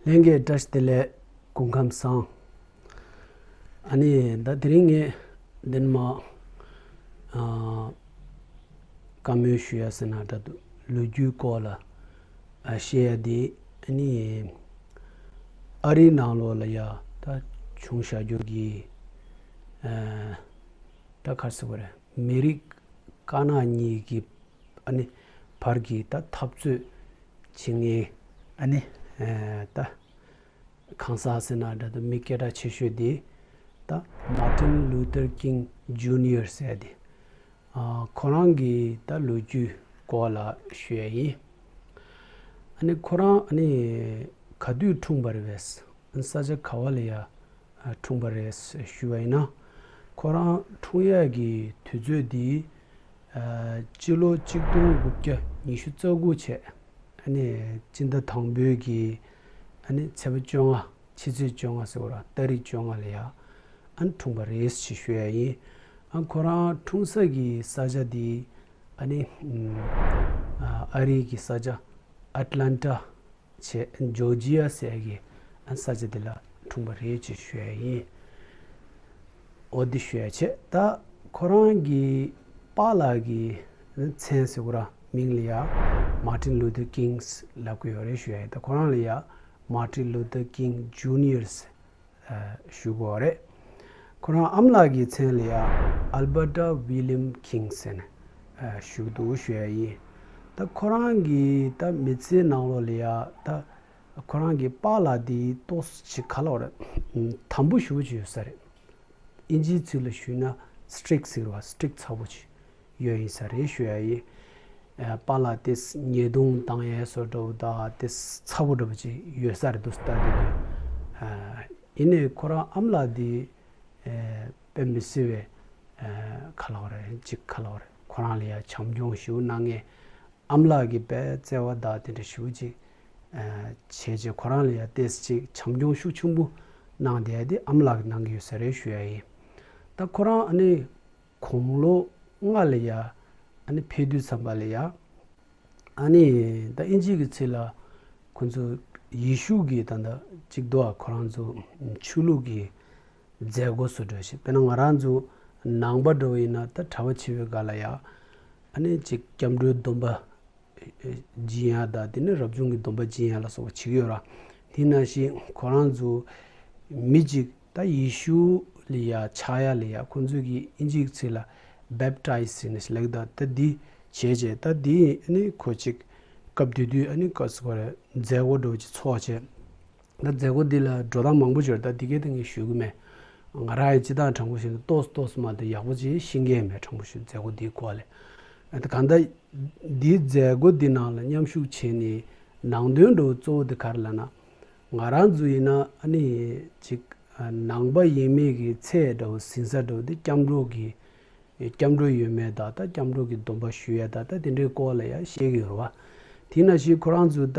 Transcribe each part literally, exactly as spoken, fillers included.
ལྷན་རྒྱས་བཀྲ་ཤིས་བདེ་ལེགས། སྐུ་ཁམས་བཟང་། ཨ་ནི་ད་དེ་རིང་ངས་འདི་ནས་མར་ཨ་བཀའ་མོལ་ཞུ་ཡ་ཟེར་ན་འདྲ་འདུག་ལོ་རྒྱུས་སྐོར་ལ་ཨ་བཤད་ཡ་དེ། ཨ་ནི་ཨ་རིའི་ནང་ལོགས་ལ་ཡ་ད་བྱུང་བཞག་རྒྱུ་གི་ཨ་ད་ག་རེ་ཟེར་དགོས་རེད། མི་རིགས་དཀར་ནག་གཉིས་ཀྱི་ཨ་ནི་བར་གྱི་ད་འཐབ་རྩོད་བྱེད་མཁན་ཨ་ནི་ཨ་ད་གང་ཟག་ཟེར་ན་འདྲ་འདུག་མི་སྐད་གྲགས་ཆེ་ཤོས་དེ་ད་Martin Luther King Junior ཟེར་དེ། ཨ་ཁོ་རང་གི་ད་ལོ་རྒྱུས་སྐོར་ལ་ཞུ་ཡ་ཡིན། ཨ་ནི་ཁོ་རང་ཨ་ནི་ག་དུས་འཁྲུངས་པ་རེད་པས། ས་ཆ་ག་བ་ལ་ཡ་འཁྲུངས་པ་རེད་ཞུ་བ་ཡིན་ན། ཁོ་རང་འཁྲུངས་ཡས་ཀྱི་དུས་ཚོད་འདི་ཨ་སྤྱི་ལོ་གཅིག་སྟོང་དགུ་བརྒྱ་ཉི་ཤུ་རྩ་དགུ་བྱས། ཨ་ནི་སྤྱི་ཟླ་དང་པོའི་གི་ཨ་ནི་ཚེས་པ་བཅོ་ལྔ། ཕྱི་ཚེས་བཅོ་ལྔ་ཟེར་བ་ར་ཏ་རིག་བཅོ་ལྔ་ལ་ཡ་ཨ་ནི་འཁྲུངས་པ་རེད་ཞེས་ཞུ་ཡ་ཡིན། ཨ་ཁོ་རང་འཁྲུངས་ས་གི་ས་ཆ་འདི་ཨ་ནི་ཨ་ཨ་རིའི་གི་ས་ཆ་ཨེཊ་ལན་ཊ་བྱས་ཇོར་ཇི་ཡ་ཟེར་གི་ས་ཆ་དེ་ལ་འཁྲུངས་པ་རེད་ཅེས་ཞུ་ཡ་ཡིན། འོ་འདི་ཞུ་ཡ་བྱས། ད་ཁོ་རང་གི་པཱ་ལགས་ཀྱི་མཚན་ཟེར་དགོས་ར་མིང་ལ་ཡ་Martin Luther Kings ལབ་ཀྱི་ཡོད་རེད་ཞུ་ཡ་ཡིན། ད་ཁོ་རང་ལ་ཡ་Martin Luther King Junior ཞུ་དགོས་རེད། ཁོ་རང་ཨ་མ་ལགས་ཀྱི་མཚན་ལ་ཡ་Alberta William King ཟེར་ནས་ཞུ་གི་འདུག་ཞུ་ཡ་ཡིན། ད་ཁོ་རང་གི་ད་མི་ཚེའི་ནང་ལོགས་ལ་ཡ་ད་ཁོ་རང་གི་པཱ་ལགས་འདི་ཏོག་ཙམ་ག་ལབ་དགོས་རེད། དམ་པོ་ཞེ་པོ་ཅིག་ཡོད་ས་རེད། དབྱིན་ཇིའི་ཚིག་ལ་ཞུས་ན་སི་ཊིག་ཟེར་བ། སི་ཊིག་ཚ་པོ་ཅིག་ཡོད་ཡིན་ས་རེད་ཞུ་ཡ་ཡིན། ཨ་པཱ་ལགས་དེ་ཉེས་རྡུང་བཏང་ཡས་བཟོ་འདྲ་བོ་དང་དེ་ཚ་པོ་འདྲ་བོ་ཅིག་ཡོད་ས་རེད་འདུག་ལྟ་དུས་དེ། ཨ་ཡིན་ནའི་ཁོ་རང་ཨ་མ་ལགས་འདི་ཨ་དཔེ་མི་སྲིད་པའི་ཨ་ག་ལབ་དགོས་རེད། ཅིག་ག་ལབ་དགོས་རེད། ཁོ་རང་ལ་ཡ་བྱམས་སྐྱོང་ཞེ་པོ་གནང་མཁན། ཨ་མ་ལགས་ཀྱིས་དཔེ་བརྩེ་བ་དང་དེ་འདྲ་ཞེ་པོ་ཅིག་ཨ་བྱས་རྗེས་ཁོ་རང་ལ་ཡ་ཏོག་ཙམ་ཅིག་བྱམས་སྐྱོང་ཤུགས་ཆེན་པོ་གནང་བསྡད་དེ་ཨ་མ་ལགས་ཀྱིས་གནང་གི་ཡོད་ས་རེད་ཞུ་ཡ་ཡིན། ད་ཁོ་རང་ཨ་ནི་དགུང་ལོ་ལྔ་ལ་ཡ་ཨ་ནི་ཕེབས་དུས་ཙམ་པ་ལ་ཡ་ཨ་ནི་ད་དབྱིན་ཇི་གི་ཚིག་ལ་ཁོ་ཚོ་ཡེ་ཤུ་གི་ད་ལྟ་ཅིག་འདུག་ཨ། ཁོ་རང་ཚོ་ཆོས་ལུགས་ཀྱི་མཛད་སྒོ་བཟོ་འདྲ་ཞིག་དཔེར་ན་ང་རང་ཚོ་ནང་པ་འདྲ་བོ་ཡིན་ན་ད་གྲྭ་པ་བྱེད་པའི་སྒང་ལ་ཡ་ཨ་ནི་ཅིག་སྐྱབས་འགྲོའི་སྡོམ་པ་སྦྱིན་ཡ་དང་དེ་ནས་རབ་བྱུང་གི་སྡོམ་པ་སྦྱིན་ཡ་ལ་སོགས་པ་བྱེད་ཀྱི་ཡོད་ར། དེ་ནང་བཞིན་ཁོ་རང་ཚོ་མི་གཅིག་ད་ཡེ་ཤུ་ལ་ཡ་ཆགས་ཡ་ལ་ཡ་ཁོ་ཚོས་ཀྱི་དབྱིན་ཇིའི་ཚིག་ལ་བེབ་ཊའིཛ་ཟེར་ནས་ལབ་ད། ད་འདི་བྱས་རྗེས་ད་འདི་ཨ་ནི་ཁོ་ཅིག་སྐབས་དེ་དུས་ཨ་ནི་ག་ཟེར་དགོས་རེད། མཛད་སྒོ་འདྲ་བོ་ཅིག་ཚོགས་བྱས། ད་མཛད་སྒོ་འདི་ལ་འགྲོ་སྟངས་མང་པོ་ཅིག་ཡོད་རེད། ད་འདི་གའི་ད་ངས་ཞུ་གི་མེད། ང་རང་ཡང་སྤྱིར་བཏང་དྲང་པོ་བཤད་ན་ཏོག་ཙམ་ཏོག་ཙམ་མ་གཏོགས་ཡག་པོ་ཅིག་ཤེས་ཀྱི་མེད། དྲང་པོ་བཤད་མཛད་སྒོ་འདིའི་སྐོར་ལ། ད་གང་ལྟར་འདིའི་མཛད་སྒོ་འདི་ནང་ལ་མཉམ་ཞུགས་བྱས་ནས་ནང་དོན་འདྲ་བོ་གཙོ་བོ་འདི་ག་རེ་ལབ་ན། ང་རང་ཚོ་ཡིན་ན་ཨ་ནི་ཅིག་ནང་པ་ཡིན་མིན་གྱི་ཚད་འདྲ་བོ་ཟིན་ས་འདྲ་བོ་འདི་སྐྱབས་འགྲོ་གི་སྐྱབས་འགྲོ་ཡོད་མེད་དང་ད་སྐྱབས་འགྲོ་གི་སྡོམ་པ་ཞུ་ཡ་དང་ད་དེ་འདྲའི་སྐོར་ལ་ཡང་བཤད་ཀྱི་ཡོད་རེད་བ། དེ་ནང་བཞིན་ཁོ་རང་ཚོ་ད་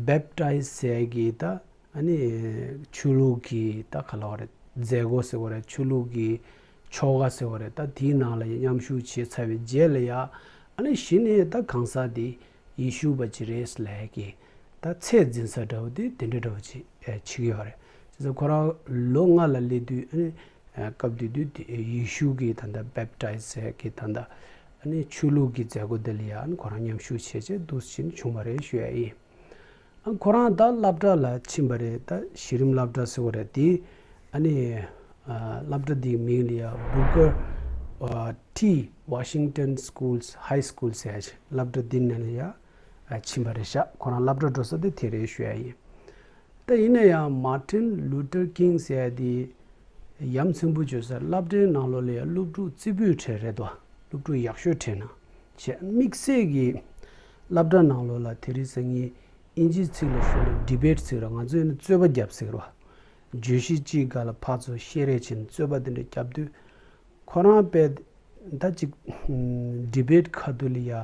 བེབ་ཊའིཛ་ཟེར་གྱི་ད་ཨ་ནི་ཆོས་ལུགས་ཀྱི་ད་ག་ལབ་དགོས་རེད། མཛད་སྒོ་ཟེར་དགོས་རེད། ཆོས་ལུགས་ཀྱི་ཆོ་ག་ཟེར་དགོས་རེད། ད་དེའི་ནང་ལ་ཡང་མཉམ་ཞུགས་བྱས་ཚར་བའི་རྗེས་ལ་ཡང་ཨ་ནི་གཞི་ནས་ད་གང་ཟག་དེ་ཡེ་ཤུ་པ་ཅིག་རེད་ལབ་ཀྱི་ད་ཚད་འཛིན་ས་འདྲ་བོ་དེ་དེ་འདྲ་འདྲ་བོ་ཅིག་བྱེད་ཀྱི་ཡོད་རེད། བྱས་ཙང་ཁོ་རང་ལོ་ལྔ་ལ་སླེབས་དུས་ཨ་ནི་སྐབས་དེ་དུས་དེ་ཡེ་ཤུ་གི་ད་ལྟ་བེབ་ཊའིཛ་ཟེར་གི་ད་ལྟ་ཨ་ནི་ཆོས་ལུགས་ཀྱི་མཛད་སྒོ་དེ་ལ་ཡང་ཁོ་རང་མཉམ་ཞུགས་བྱས་རྗེས་འདུག་སེ་བྱུང་བ་རེད་ཞུ་ཡ་ཡིན། ཨ་ཁོ་རང་ད་སློབ་གྲྭ་ལ་ཕྱིན་པ་རེད། ད་གཞི་རིམ་སློབ་གྲྭ་ཟེར་བ་རེད། དེ་ཨ་ནི་ཨ་སློབ་གྲྭ་དེའི་མིང་ལ་ཡང་Booker T Washington Schools High School ཟེར་ཡ་ཅིག་སློབ་གྲྭ་དེ་ནང་ལ་ཡང་ཕྱིན་པ་རེད་ཤག་ཁོ་རང་སློབ་གྲྭ་འགྲོ་ས་དེ་དེ་རེད་ཞུ་ཡ་ཡིན། ད་ཡིན་ན་ཡང་Martin Luther King ཟེར་ཡ་དེ་ཡ་མཚན་པོ་བརྗོད་ས་སློབ་གྲྭའི་ནང་ལོགས་ལ་ཡང་སློབ་ཕྲུག་རྩེ་ཕུད་གྲས་རེད་དོ། སློབ་ཕྲུག་ཡག་ཤོས་གྲས་ནང་བྱས། དམིགས་བསལ་གྱི་སློབ་གྲྭ་ནང་ལོགས་ལ་དེ་རིང་སང་ཉིན་དབྱིན་ཇིའི་ཚིག་ལ་ཞུས་ན་ཌི་བེཊ་ཟེར་ར། ང་ཚོ་ཡིན་ན་རྩོད་པ་རྒྱབ་ཟེར་ར། བརྗོད་གཞི་གཅིག་སྒང་ལ་ཕར་ཚུར་བཤད་རེས་བྱས་ནས་རྩོད་པ་དེ་འདྲ་རྒྱབ་དུས་ཁོ་རང་དཔེ་ད་ཅིག་ཌི་བེཊ་ཁ་ཐུག་ལ་ཡ་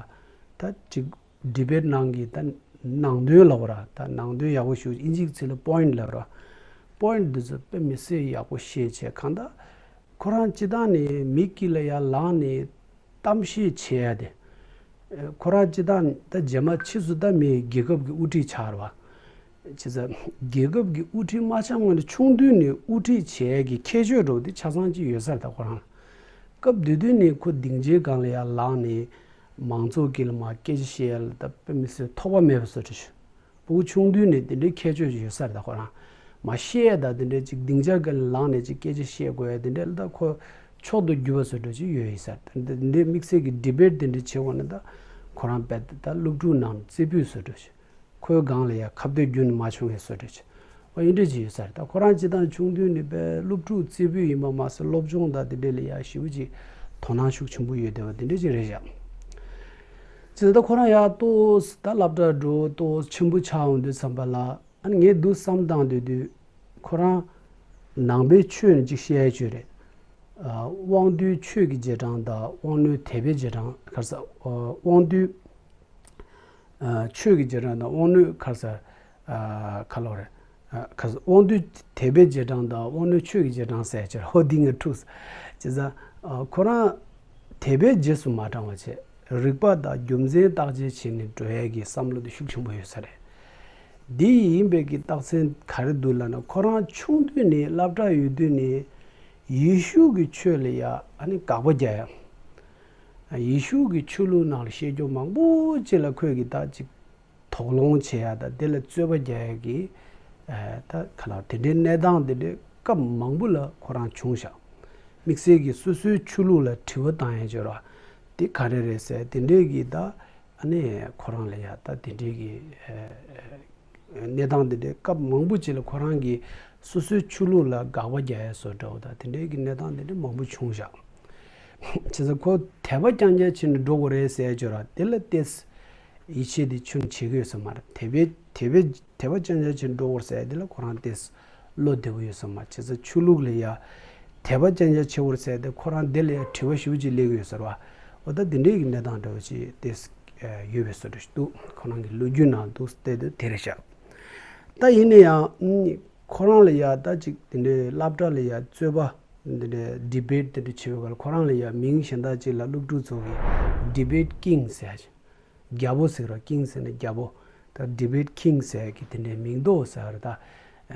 ད་ཅིག་ཌི་བེཊ་ནང་གི་ད་ནང་དོན་ལབ་ར། ད་ནང་དོན་ཡག་པོ་ཞུ་དབྱིན་ཇིའི་ཚིག་ལ་པོ་ཡིན་ཊི་ལབ་ར། པོ་ཡིན་ཊི་འདི་ཚོ་དཔེ་མི་སྲིད་ཡག་པོ་བཤད་བྱས། གང་ལྟར་ཁོ་རང་སྤྱིར་བཏང་ནས་མི་དཀྱིལ་ལ་ཡར་ལངས་ནས་གཏམ་བཤད་བྱེད་ཡ་དེ། ཁོ་རང་སྤྱིར་བཏང་ད་རྗེས་མ་ཕྱིས་སུ་ད་མི་རྒྱལ་ཁབ་ཀྱི་དབུ་ཁྲིད་ཆགས་ར་བ། བྱས་ཙང་རྒྱལ་ཁབ་ཀྱི་དབུ་ཁྲིད་མ་ཆགས་སྔོན་ནས་ཆུང་དུས་ནས་དབུ་ཁྲིད་བྱེད་ཡས་ཀྱི་ཁྱད་ཆོས་འདྲ་བོ་དེ་ཆ་ཚང་ཅིག་ཡོད་ས་རེད། ད་ཁོ་རང་ལ་སྐབས་དེ་དུས་ནས་ཁོ་སྡིངས་ཆའི་སྒང་ལ་ཡར་ལངས་ནས་མང་ཚོགས་དཀྱིལ་ལ་མར་སྐད་ཆ་བཤད་ཡས་ལ་ད་དཔེ་མི་སྲིད་ཐོགས་པ་མེད་པ་བཟོ་འདྲ་བྱས། སྤུ་གུ་ཆུང་དུས་ནས་དེ་འདྲའི་ཁྱད་ཆོས་ཅིག་ཡོད་ས་རེད། ད་ཁོ་རང་མར་བཤད་ཡས་དང་དེ་འདྲའི་ཅིག་སྡིངས་ཆ་སྒང་ལ་ལངས་ནས་ཅིག་སྐད་ཆ་བཤད་དགོས་ཡས་དེ་འདྲ་ལ་ད་ཁོ་མཆོག་ཏུ་གྱུར་པ་བཟོ་འདྲ་ཅིག་ཡོད་ཡིན་ས་རེད། ད་འདི་འདྲའི་དམིགས་བསལ་གྱི་ཌི་བེཊ་དེ་འདྲ་བྱེད་དགོས་ན་ད་ཁོ་རང་རྦད་དེ་ད་སློབ་ཕྲུག་ནང་རྩེ་ཕུད་བཟོ་འདྲ་བྱས། ཁོའི་སྒང་ལ་ཡ་ཁ་གཏད་རྒྱུན་ནས་མ་བྱུང་བའི་བཟོ་འདྲ་ཅིག་འོ་ཡིན་འདྲ་ཅིག་ཡོད་ས་རེད། ད་ཁོ་རང་སྤྱིར་བཏང་ཆུང་དུས་ནས་དཔེ་སློབ་ཕྲུག་རྩེ་ཕུད་ཡིན་པ་མ་ཟད་སློབ་སྦྱོང་དང་དེ་འདྲ་ལ་ཡ་ཞེ་པོ་ཅིག་དོ་སྣང་ཤུགས་ཆེན་པོ་ཡོད་བསྡད་པ་དེ་འདྲ་ཅིག་རེད་ཤག་བྱས་ཙང་ད་ཁོ་རང་ཡ་ཏོག་ཙམ་ད་སློབ་གྲྭ་འགྲོ་ཏོག་ཙམ་ཆེན་པོ་ཆགས་ཡོང་དུས་ཙམ་པ་ལ་ཨ་ནི་ངས་འདུག་བསམ་བཏང་དུས་དུས་ཁོ་རང་ནང་པའི་ཆོས་ནི་ཅིག་བཤད་ཡ་ཅིག་རེད། ཨ་དབང་འདུས་ཆོས་ཀྱི་རྗེས་འབྲང་དང་དབང་རྣོན་དད་པའི་རྗེས་འབྲང་ག་རེ་ཟེར། ཨ་དབང་འདུས་ཨ་ཆོས་ཀྱི་རྗེས་འབྲང་དང་དབང་རྣོན་ག་རེ་ཟེར། ཨ་ག་ལབ་རེད། ཨ་ག་རེ་ཟེར། དབང་འདུས་དད་པའི་རྗེས་འབྲང་དང་དབང་རྣོན་ཆོས་ཀྱི་རྗེས་འབྲང་ཟེར་ཡ་ཅིག་རེད། ཧོ་འདི་ངས་འཁྲུགས་སོང་། བྱས་ཙང་ཨ་ཁོ་རང་དད་པའི་རྗེས་སུ་མ་འབྲང་བ་བྱས། རིགས་པ་དང་རྒྱུ་མཚན་བརྟག་དཔྱད་བྱས་ནས་འགྲོ་ཡས་ཀྱི་བསམ་བློ་དེ་ཤུགས་ཆེན་པོ་ཡོད་ས་རེད། འདི་ཡིན་པའི་གི་རྟགས་མཚན་ག་རེ་འདུག་ལབ་ན་ཁོ་རང་ཆུང་དུས་ནས་སློབ་གྲྭ་ཡོད་དུས་ནས་ཡེ་ཤུ་གི་ཆོས་ལ་ཡ་ཨ་ནི་དགག་པ་རྒྱག་ཡ། ཡེ་ཤུ་གི་ཆོས་ལུགས་ནང་ལ་བཤད་རྒྱུ་མང་པོ་ཅིག་ལ་ཁོས་ཀྱི་ད་ཅིག་དོགས་སློང་བྱེད་ཡ་དང་དེ་ལ་རྩོད་པ་རྒྱག་ཡ་གི་ཨ་ད་ག་ལ་དེ་འདྲའི་གནས་སྟངས་དེ་འདྲའི་སྐབས་མང་པོ་ལ་ཁོ་རང་བྱུང་ཤག་དམིགས་བསལ་གྱིས་སོ་སོའི་ཆོས་ལུགས་ལ་དྲི་བ་བཏང་ཡ་བྱོས་ར་དེ་ག་རེ་རེད་ཟེར་དེ་འདྲའི་གི་ད་ཨ་ནི་ཁོ་རང་ལ་ཡ་ད་དེ་འདྲའི་གི་ཨ་གནས་སྟངས་དེ་འདྲའི་སྐབས་མང་པོ་ཅིག་ལ་ཁོ་རང་གིས་སོ་སོའི་ཆོས་ལུགས་ལ་དགག་པ་རྒྱག་ཡ་བཟོ་འདྲ་བོ་དང་དེ་འདྲའི་གི་གནས་སྟངས་དེ་འདྲ་མང་པོ་བྱུང་བཞག་བྱས་ཙང་ཁོ་དད་པ་རྐྱང་རྐྱང་བྱས་ནས་འགྲོ་དགོས་རེད་ཟེར་ཡ་ཅིག་ཡོད་ར་དེ་ལ་ཏོག་ཙམ་ཡིད་ཆེས་དེ་ཁྱོན་བྱེད་ཀྱི་ཡོད་ས་མ་རེད། དད་པའི་དད་པའི་དད་པ་རྐྱང་རྐྱང་བྱས་ནས་འགྲོ་དགོས་རེད་ཟེར་ཡ་དེ་ལ་ཁོ་རང་ཏོག་ཙམ་བློ་བདེ་པོ་ཡོད་ས་མ་རེད། བྱས་ཙང་ཆོས་ལུགས་ལ་ཡ་དད་པ་རྐྱང་རྐྱང་བྱེད་དགོས་རེད་ཟེར་ཡ་དེ་ཁོ་རང་དེ་ལ་ཡ་དྲི་བ་ཞེ་པོ་ཅིག་སླེབས་ཀྱི་ཡོད་ས་རེད་བ། འོ་ད་དེ་འདྲའི་གི་གནས་སྟངས་འདྲ་བོ་ཅིག་ཏོག་ཙམ་ཡོད་པའི་བཟོ་འདྲ་ཞིག་འདུག་ཁོ་རང་གི་ལོ་རྒྱུས་ནང་འདུག་བལྟས་དུས་དེ་རེད་ཤག་ད་ཡིན་ན་ཡང་ཁོ་རང་ལ་ཡ་ད་ཅིག་དེ་འདྲའི་སློབ་གྲྭ་ལ་ཡ་རྩོད་པ་འདི་འདྲའི་ཌི་བེཊ་དེ་འདྲ་བྱེད་པའི་སྐབས་ལ་ཁོ་རང་ལ་ཡ་མིང་གཞན་དག་ཅིག་ལ་སློབ་ཕྲུག་ཚོ་གིས་ཌི་བེཊ་ཀིང་ཟེར་ཡ་ཅིག་རྒྱལ་པོ་ཟེར་ར་ཀིང་ཟེར་ན་རྒྱལ་པོ། ད་ཌི་བེཊ་ཀིང་ཟེར་ཡ་གི་དེ་འདྲའི་མིང་འདོགས་ཟེར་ར་ད་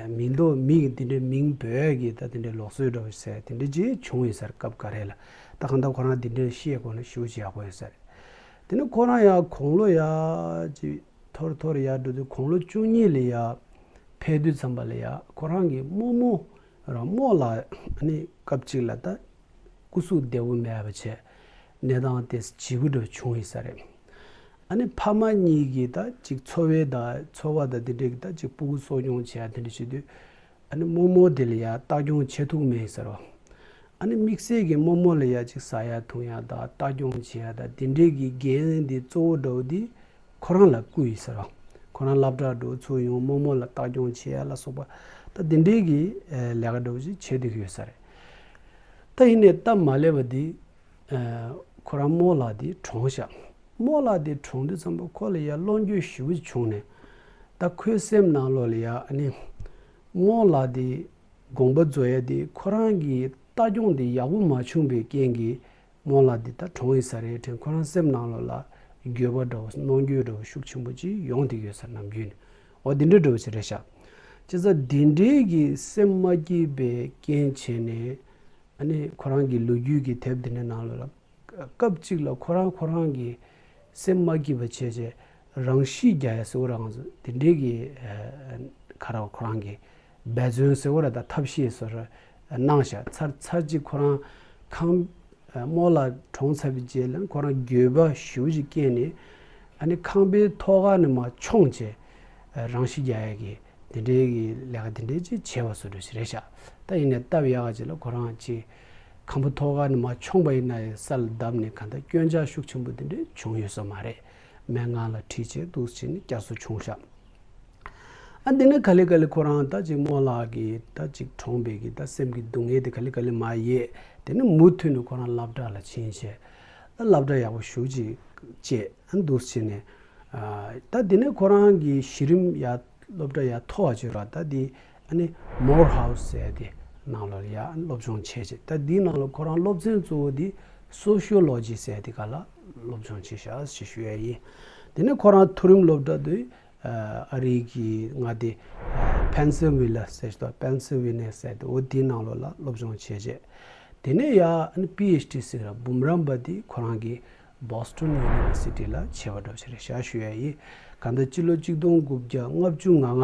མིང་འདོགས་མི་གི་དེ་འདྲའི་མིང་འབོད་ཡ་གི་ད་དེ་འདྲའི་ལུགས་སྲོལ་འདྲ་བོ་ཟེར་དེ་འདྲའི་ཅིག་བྱུང་ཡོད་ཟེར་སྐབས་འགའ་རེ་ལ། ད་གང་ལྟར་ཁོ་རང་དེ་འདྲའི་བཤད་དགོས་ན་ཞེ་པོ་ཅིག་ཡག་པོ་ཡོད་ཟེར། དེ་ནས་ཁོ་རང་ཡ་དགུང་ལོ་ཡ་ཅིག་ཐོར་ཐོར་ཡར་འགྲོ་དུས་དགུང་ལོ་བཅུ་གཉིས་ལ་ཡ་ཕེབས་དུས་ཙམ་པ་ལ་ཡ་ཁོ་རང་གི་རྨོ་མོ་ར་རྨོ་ལགས་ཨ་ནི་སྐབས་གཅིག་ལ་ད་སྐུ་གཟུགས་བདེ་པོ་མེད་པ་བྱས་གནས་སྟངས་དེ་ལྗིད་པོ་འདྲ་བྱུང་ཡོད་ས་རེད། ཨ་ནི་ཕ་མ་གཉིས་ཀྱིས་ད་ཅིག་འཚོ་བའི་ད་འཚོ་བ་དང་དེ་འདྲའི་གི་ད་ཅིག་སྤུ་གུ་གསོ་སྐྱོང་བྱེད་ཡ་དེ་འདྲ་བྱེད་དུས། ཨ་ནི་རྨོ་མོ་དེ་ལ་ཡ་ལྟ་སྐྱོང་བྱེད་ཐུབ་མེད་ཟེར་བ། ཨ་ནི་དམིགས་བསལ་གྱི་རྨོ་མོ་ལ་ཡ་ཅིག་ཟ་ཡ་འཐུང་ཡ་དང་ལྟ་སྐྱོང་བྱེད་ཡ་དང་དེ་འདྲའི་གི་འགན་འདི་གཙོ་བོ་འདྲ་བོ་འདི་ཁོ་རང་ལ་བསྐུར་ཡོད་ཟེར་བ། ཁོ་རང་སློབ་གྲྭ་འགྲོ་ཚུར་ཡོང་རྨོ་མོ་ལ་ལྟ་སྐྱོང་བྱེད་ཡ་ལ་སོགས་པ་ད་དེ་འདྲའི་གི་ལས་ཀ་འདྲ་བོ་ཞིག་བྱེད་བསྡད་ཀྱི་ཡོད་ས་རེད། ད་ཡིན་ནའི་སྟབས་མ་ལེགས་པ་འདི་ཁོ་རང་རྨོ་ལགས་འདི་གྲོངས་ཤག་རྨོ་ལགས་དེ་གྲོངས་དུས་ཙམ་པ་ཁོ་ལ་ཡ་བློ་འགྱོད་ཞེ་པོ་ཅིག་བྱུང་ནས། ད་ཁོའི་སེམས་ནང་ལོགས་ལ་ཡ་ཨ་ནི། རྨོ་ལགས་དེ་དགོངས་པ་རྫོགས་ཡ་དེ་ཁོ་རང་གི་ལྟ་སྐྱོང་དེ་ཡག་པོ་མ་བྱུང་བའི་རྐྱེན་གྱིས་རྨོ་ལགས་དེ་ད་གྲོངས་ཡིན་ས་རེད་དྲན་ཁོ་རང་སེམས་ནང་ལོགས་ལ་འགྱོད་པ་འདྲ་བོ་གནོང་འགྱོད་འདྲ་བོ་ཤུགས་ཆེན་པོ་ཅིག་ཡོང་བསྡད་ཡོད་ས་ནམ་རྒྱུན་ནས་འོ་དེ་འདྲ་འདྲ་བོ་ཅིག་རེད་ཤག་བྱས་ཙང་དེ་འདྲའི་གི་སེམས་མ་སྐྱིད་པའི་རྐྱེན་བྱས་ནས་ཨ་ནི་ཁོ་རང་གི་ལོ་རྒྱུས་ཀྱི་དེབ་དེ་འདྲའི་ནང་ལོགས་ལ། སྐབས་གཅིག་ལ་ཁོ་རང་ཁོ་རང་གི་སེམས་མ་སྐྱིད་པ་བྱས་བྱས་རང་ཤི་རྒྱག་ཡ་ཟེར་བ་རང་ཚོ་དེ་འདྲའི་གི་ཁ་ར་ཁོ་རང་གི་འབད་བརྩོན་ཟེར་བ་ར་ད་ཐབས་ཤེས་ཟེར་བ་གནང་བཞག་ཚར་ཚར་གཅིག་ཁོ་རང་ཁང་རྨོ་ལགས་གྲོངས་ཚར་བའི་རྗེས་ལ་ཁོ་རང་འགྱོད་པ་ཞེ་པོ་ཅིག་སྐྱེས་ནས་ཨ་ནི་ཁང་པའི་ཐོག་ཁ་ནས་མར་མཆོངས་བྱས་རང་ཤི་རྒྱག་ཡ་གི་དེ་འདྲའི་གི་ལས་ཀ་དེ་འདྲའི་ཅིག་བྱས་པ་བཟོ་འདྲ་ཞིག་རེད་ཤག་ད་ཡིན་ནའི་སྟབས་ཡག་ག་ཅིག་ལ་ཁོ་རང་ཅིག་ཁང་པ་ཐོག་ཁ་ནས་མར་མཆོངས་པ་ཡིན་ན་ཡང་ས་ལ་བརྡབས་ནས་གང་ལྟར་སྐྱོན་ཆག་ཤུགས་ཆེན་པོ་དེ་འདྲ་བྱུང་ཡོད་ས་མ་རེད། སྨན་ཁང་ལ་ཁྲིད་བྱས་འདུག་སེ་བྱས་ནས་བསྐྱར་གསོ་བྱུང་ཤག་ཨ་འདི་ནས་ག་ལེ་ག་ལེ་ཁོ་རང་ད་ཅིག་རྨོ་ལགས་ཀྱི་ད་ཅིག་གྲོངས་པའི་གི་ད་སེམས་ཀྱི་སྡུག་བསྔལ་དེ་ག་ལེ་ག་ལེ་མར་ཡལ། དེ་ནས་མུ་མཐུད་ནས་ཁོ་རང་སློབ་གྲྭ་ལ་ཕྱིན་བྱས་ད་སློབ་གྲྭ་ཡག་པོ་ཞེ་པོ་ཅིག་བྱས་ཨ་འདུག་སེ་བྱས་ནས་ཨ་ད་དེ་ནས་ཁོ་རང་གི་གཞི་རིམ་ཡ། སློབ་གྲྭ་ཡར་མཐོ་བ་ཅིག་ར་ད་འདི་ཨ་ནི་མོར་ཧའུ་སི་ཟེར་ཡ་དེ་ནང་ལོགས་ལ་ཡ་སློབ་སྦྱོང་བྱས་བྱས་ད་འདིའི་ནང་ལ་ཁོ་རང་སློབ་ཚན་གཙོ་བོ་འདི་སོ་ཤི་ཡོ་ལོ་ཇི་ཟེར་ཡ་དེ་ག་ལ་སློབ་སྦྱོང་བྱས་ཤག་ཞེས་ཞུ་ཡ་ཡིན། དེ་ནས་ཁོ་རང་མཐོ་རིམ་སློབ་གྲྭ་དུ་ ཨ་རིའི་གི་མངའ་སྡེ་ཕེན་སིལ་ཝེ་ནི་ཡ་ཟེར་ཞིག་འདུག་ཕེན་སིལ་ཝེ་ནི་ཡ་ཟེར་དེ་འོ་དེའི་ནང་ལོགས་ལ་སློབ་སྦྱོང་བྱས་རྗེས། དེ་ནས་ཡ་ཨ་ནི་པི་ཨེཆ་ཌི་ཟེར་ར་འབུམ་རམས་པ་དེ་ཁོ་རང་གི་Boston University ལ་བྱས་པ་འདྲ་བོ་ཞིག་རེད་ཤག་ཞུ་ཡ་ཡིན། གང་ལྟར་སྤྱི་ལོ་གཅིག་སྟོང་དགུ་བརྒྱ་ལྔ་བཅུ་ང་ལྔ།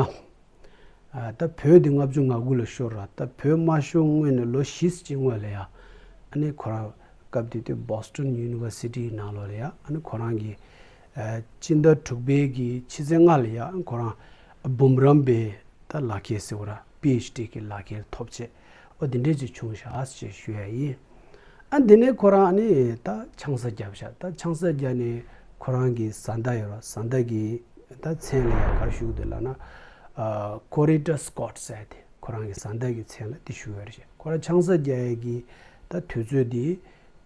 ཨ་ད་བོད་དེ་ལྔ་བཅུ་ང་དགུ་ལ་ཤོར་ར། ད་བོད་མ་ཤོར་སྔོན་ནས་ལོ་བཞི་ཙམ་སྔོན་ལ་ཡ། ཨ་ནི་ཁོ་རང་སྐབས་དེ་དུས་Boston University ནང་ལོགས་ལ་ཡ། ཨ་ནི་ཁོ་རང་གི་ཨ་སྤྱི་ཟླ་དྲུག་པའི་གི་ཕྱི་ཚེས་ལྔ་ལ་ཡ། ཨ་ཁོ་རང་འབུམ་རམས་པའི་ད་ལག་ཁྱེར་ཟེར་བ་ར་པི་ཨེཆ་ཌི་གི་ལག་ཁྱེར་ཐོབ་བྱས། ཨོ་དེ་འདྲས་ཅིག་བྱུང་ཤག་ཅེས་ཞུ་ཡ་ཡིན། ཨ་འདི་ནས་ཁོ་རང་ཨ་ནི་ད་ཆང་ས་བརྒྱབ་ཤག་ད་ཆང་ས་བརྒྱབ་ནས་ཁོ་རང་གི་བཟའ་ཟླ་ཡོད་ར། བཟའ་ཟླ་གི་ད་མཚན་ལ་ཡ་ག་རེ་ཞུ་གི་འདུག་ལབ་ན། ཨ་Coretta Scott ཟེར་དེ་ཁོ་རང་གི་བཟའ་ཟླ་གི་མཚན་ལ་དེ་ཞུ་ཡ་རེད་ཤག་ཁོ་རང་ཆང་ས་བརྒྱབ་ཡ་གི་ད་དུས་ཚོད་དེ་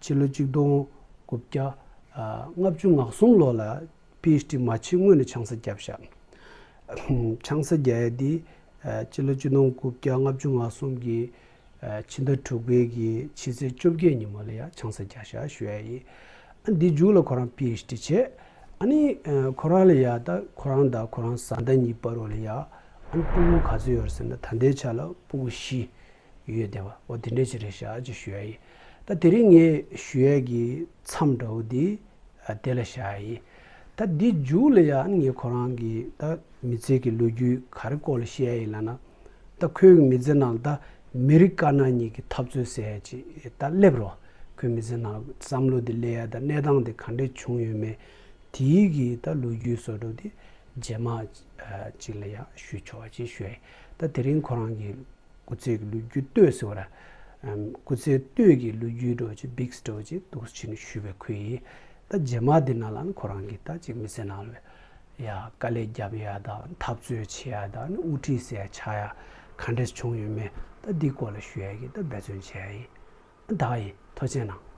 ཕྱི་ལོ་གཅིག་སྟོང་དགུ་བརྒྱ་ཨ་ལྔ་བཅུ་ང་གསུམ་ལོ་ལ། པི་ཨེཆ་ཌི་མ་བྱེད་སྔོན་ནས་ཆང་ས་བརྒྱབ་ཤག་ཆང་ས་བརྒྱབ་ཡ་དེ་ཨ་སྤྱི་ལོ་གཅིག་སྟོང་དགུ་བརྒྱ་ལྔ་བཅུ་ང་གསུམ་གི་ཨ་ཕྱི་ཟླ་དྲུག་པའི་གི་ཕྱི་ཚེས་བཅོ་བརྒྱད་ཉིན་མོ་ལ་ཡ་ཆང་ས་བརྒྱབ་ཤག་ཞུ་ཡ་ཡིན། ཨ་འདི་མཇུག་ལ་ཁོ་རང་པི་ཨེཆ་ཌི་བྱས། ཨ་ནི་ཨ་ཁོ་རང་ལ་ཡ་ད་ཁོ་རང་དང་ཁོ་རང་བཟའ་ཟླ་གཉིས་བར་རོ་ལ་ཡ་ཨ་ནི་སྤུ་གུ་ག་ཚོད་ཡོད་རེད་ཟེར་ན། ད་ལྟའི་ཆ་ལ་སྤུ་གུ་བཞི་ཡོད་བསྡད་པ། འོ་དེ་འདྲས་ཅིག་རེད་ཤག་ཅེས་ཞུ་ཡ་ཡིན། ད་དེ་རིང་ངས་ཞུ་ཡ་གི་མཚམས་འདྲ་བོ་འདི་ཨ་དེ་ལ་བཞག་ཡ་ཡིན། ད་འདི་མཇུག་ལ་ཡ་ངས་ཁོ་རང་གི་ད་མི་ཚེ་གི་ལོ་རྒྱུས་ག་རེ་སྐོར་ལ་བཤད་ཡ་ཡིན་ལབ་ན། ད་ཁོའི་མི་ཚེ་ནང་ད་མི་རིགས་དཀར་ནག་གཉིས་ཀྱི་འཐབ་རྩོད་ཟེར་ཡ་ཅིག་ད་སླེབས་རོགས། ཁོའི་མི་ཚེ་ནང་བསམ་བློ་དེ་སླེབས་ཡ་ད་གནས་སྟངས་དེ་ག་འདྲས་བྱུང་ཡོད་མེད། དེའི་གི་ད་ལོ་རྒྱུས་བཟོ་འདྲ་དེ་རྗེས་མ་ཨ་ཅིག་ལ་ཡ་ཞུ་ཆོག་པ་ཅིག་ཞུ་ཡ་ཡིན། ད་དེ་རིང་ཁོ་རང་གི་སྐུ་ཚེ་གི་ལོ་རྒྱུས་སྟོད་ཟེར་བ་ར། ཨམ་སྐུ་ཚེ་སྟོད་ཀྱི་ལོ་རྒྱུས་འདྲ་བོ་ཅིག་བིག་སི་འདྲ་བོ་ཅིག་འདུག་སེ་བྱས་ནས་ཞུས་པའི་ཁུལ་ཡིན། ད་རྗེས་མ་འདི་ནང་ལ་ནི་ཁོ་རང་གིས་ད་ཅིག་མི་ཚེ་ནང་ལ་ཡ་དཀའ་ལས་རྒྱབ་ཡ་དང་འཐབ་རྩོད་བྱེད་ཡ་དང་ནི་དབུ་ཁྲིད་ཟེར་ཡ་ཆགས་ཡ་ག་འདྲས་བྱུང་ཡོད་མེད། ད་འདི་སྐོར་ལ་ཞུ་ཡ་གི་ད་འབད་བརྩོན་བྱེད་ཡ་ཡིན། ད་ཡིན། ཐུགས་རྗེ་གནང་།